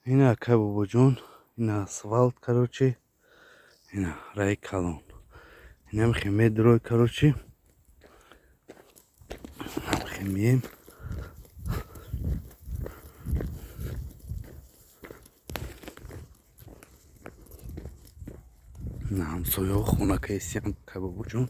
Ина, акай бобоҷон, ина асфалт, короче, ина раи калон, инамихе медрой, короче, намихе мием. Ина ҳамсояҳо хона кайсиям, акай бобоҷон.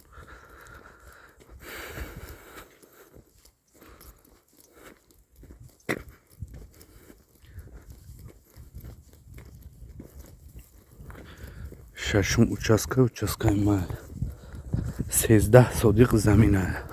Шашум участка, участкаи ма, 13 сотих замина.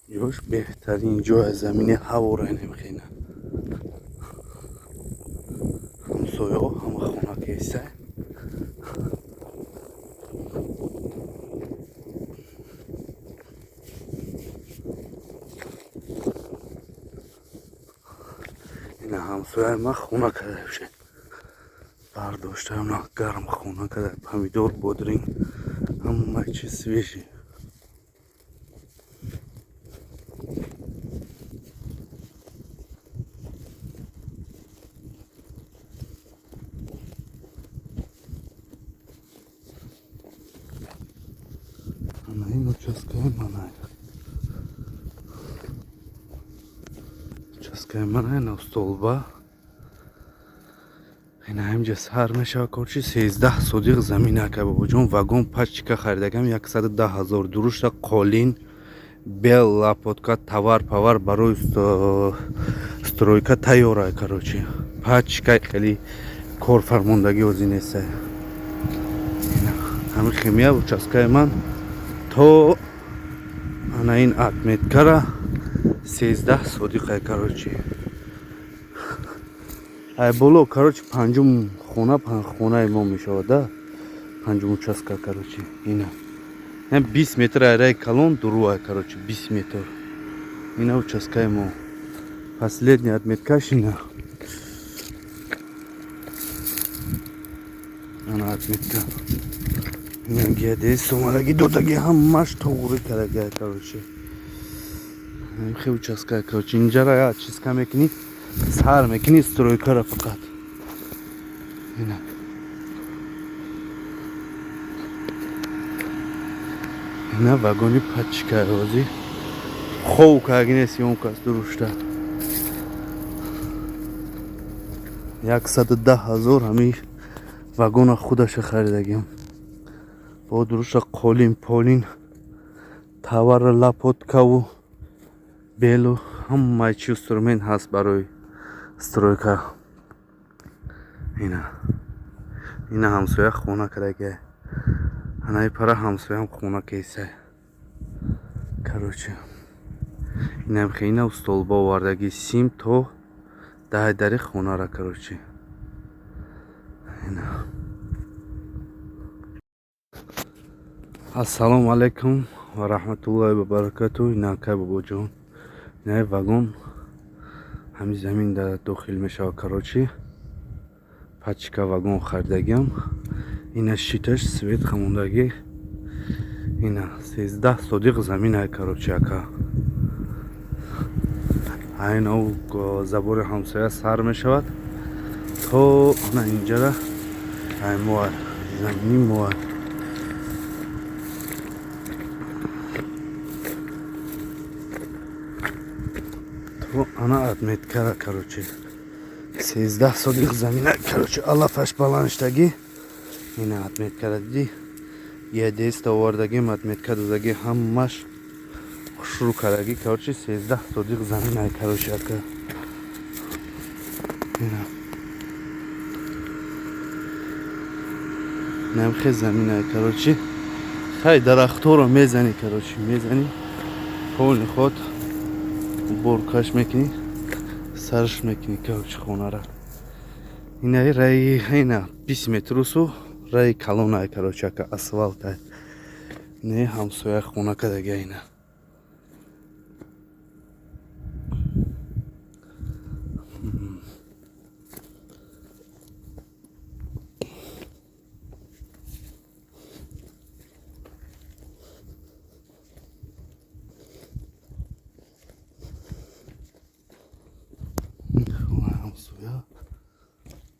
Ҷош беҳтарин ҷоя, замини ҳавора немхена. Ҳамсояҳо ҳама хона кеса. Ина ҳамсояи ман хона карда шед, бардоштаам, гарм хона карда, помидор, бодринг, ҳама чиз свежий. Ана ин участкаи манай, участкаи манай, на столба, ина ҳамҷа сар мешава, короче, 13 сотих замин, ака бобоҷон. Вагон пачка харидагам 110 000, дурушта қолин, бел, лопатка, товар павар барои стройка тайёра, короче, пачка хеле корфармондагӣ озӣ неста. Ҳамин химия участкаи ман то ана ин отметкара 13 сотиха, короче. Ай боло, короче, панҷум хона, хонаи мо мешавад да, панҷум участка, короче. Ина 20 метр ай раи калон дуруай, короче, 20 метр. Ина участкаи мо, последний отметкаш ина, ана отметка. Ина геодезист омадаги, додаги, ҳамаш тоғрӣ кардаги, короче. Хе участка, короче, инҷара я чистка мекунӣ, сар мекунӣ стройкара фақат. Ина ина вагони пачка ҳозир хов кардаги нест, он кас дурушта 110 000 ҳамин вагона худаша харидагиам, бо дуруша қолин полин, товара, лопаткаву белу, ҳамаи чи инструмент ҳаст барои стройка. Ина ина ҳамсоя хона кардаги, анаи пара ҳамсоям хона кеса, короче. Инам хина столба овардаги, сим то даҳи дари хонара, короче. Ина, ассалому алайкум ва раҳматуллоҳи ва баракату. Ина, акай бобоҷон, инаи вагон ҳамин замин дар дохил мешавад, короче, пачка вагон харидагиам. Ина щиташ, свет хамондагӣ. Ина 13 сотих заминай, короче, ака. Айна забори ҳамсоя сар мешавад то ана инҷара, ай моа, замини моа. То ана отметкара, короче, 13 сотих замина, короче, алафаш баланштагӣ. Ина отметкара дидӣ, геодезист овардагим, отметка додагӣ, ҳамаш хушрӯ кардагӣ, короче, 13 сотих заминай, короче, ака. Ина намхе заминай, короче. Хай, дарахтҳоро мезанӣ, короче, мезанӣ, полный ход боркаш мекунӣ, сарш мекунӣ, короче, хонара. Инаи раи, ина 20 метрусу раи калонай, короче, ака, асфалтай. Не, ҳамсоя хона кардага ина. Ҳамсоя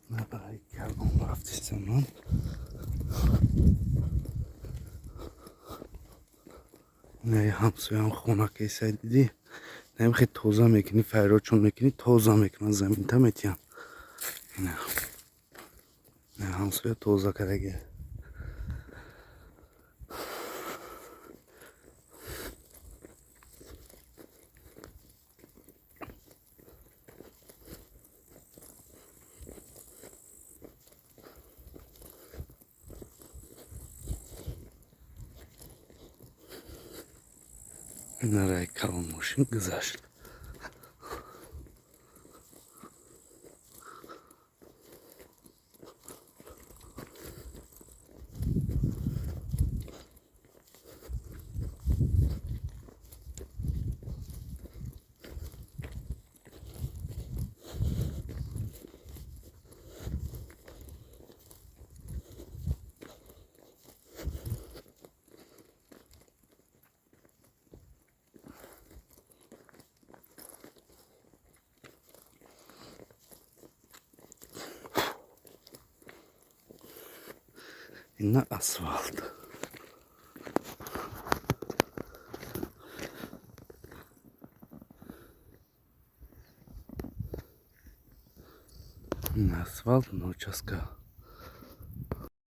на калон рафтистам ман. Не, ҳамсоям хона кесай, дидӣ, намехе тоза мекунӣ, файродшон мекунӣ, тоза мекунан, заминта метиҳан. Ҳамсоя тоза кардаги. Нарай калон мошин гузашт. Ина асфалт. Ина асфалт, на участка.